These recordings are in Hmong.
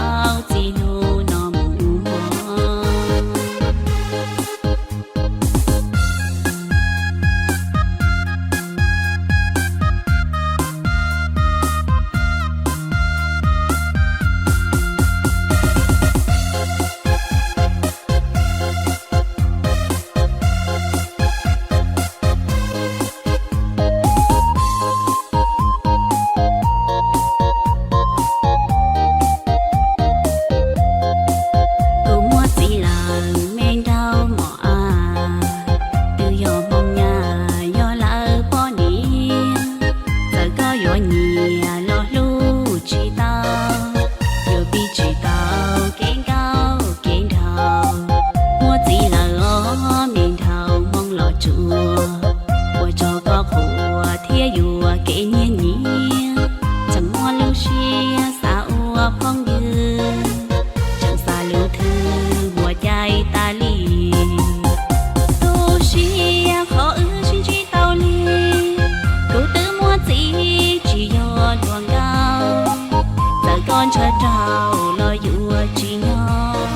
tau txij hnub no mus ua. Kuv muaj txiv lawm me nraug mos a, twb yog hmoo nyaj yog lawv poj niam. Txawm koj yuav nyiam los hlub tsis tau, yuav pib tsis tau kev nkauj kev nraug. Muaj txiv lawm os me nraug hmoob los tsuas, ua rau koj qhuas thiab yuam kev nyiag nyiam. Tseem muaj lub siab xav ua phooj ywg, tseem xav lub thwj huam cai tas li. Tu siab qhov wb sib ntsib tau li, kuv twb muaj txiv tsis yog hluas nkauj. Txawm koj ntshaw raug los yuav tsis nyob,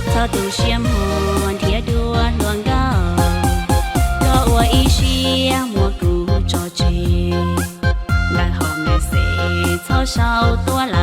txhob tu siab muag nrhiav dua hluas nkauj. Koj ua ib siab muab kuv tso tseg, ntawv hauv message txhob sau tuaj lawm.